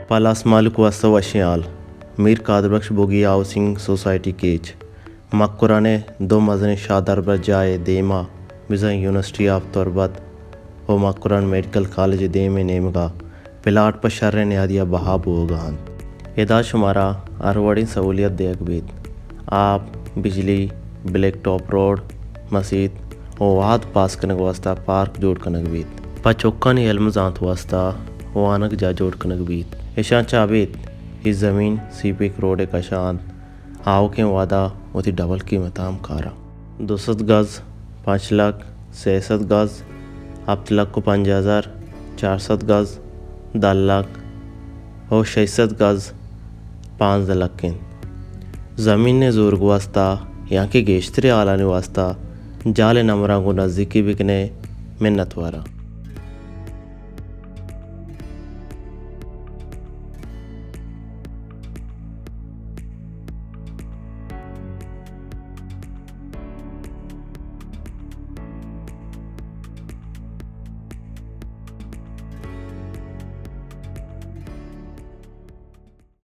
پالاس مالک واسطہ وشیں حال۔ میر قادر بخش بوگی ہاؤسنگ سوسائٹی کیچ مکران ءِ دو مزنیں شاہ دربر جاہ ءِ دیما بزاں یونیورسٹی آف تربت و مکران میڈیکل کالج ءِ دیم ءِ نیمگا پلاٹ پہ شریں نیادیا بہا بوگا انت۔ ادا شمارا ہر وڑیں سہولیت دیگ بیت، آپ، بجلی، بلیک ٹاپ روڈ، مسیت و وہد پاس کنگ واسطہ پارک جوڑ کنگ بیت۔ پہ چکانی علم زانت واسطہ وانگ جاہ جوڑ کنگ بیت۔ اشاں چہ ابید اے زمین سی پیک روڈ ءِ کشا انت، آؤکیں وہدا وتی ڈبل قیمتا ہم کاراں۔ دو سد گز، پنچ لکھ، سئے سد گز، ہپت لکھ و پنجاہ ہزار، چار سد گز، دہ لکھ و شش سد گز، پانزدہ لکھ انت۔ زمین ءِ زورگ واسطہ یا کہ گیشتریں حالانی واسطہ جہل ءِ نمبراں گوں نزیکی بکنے۔ منتواراں۔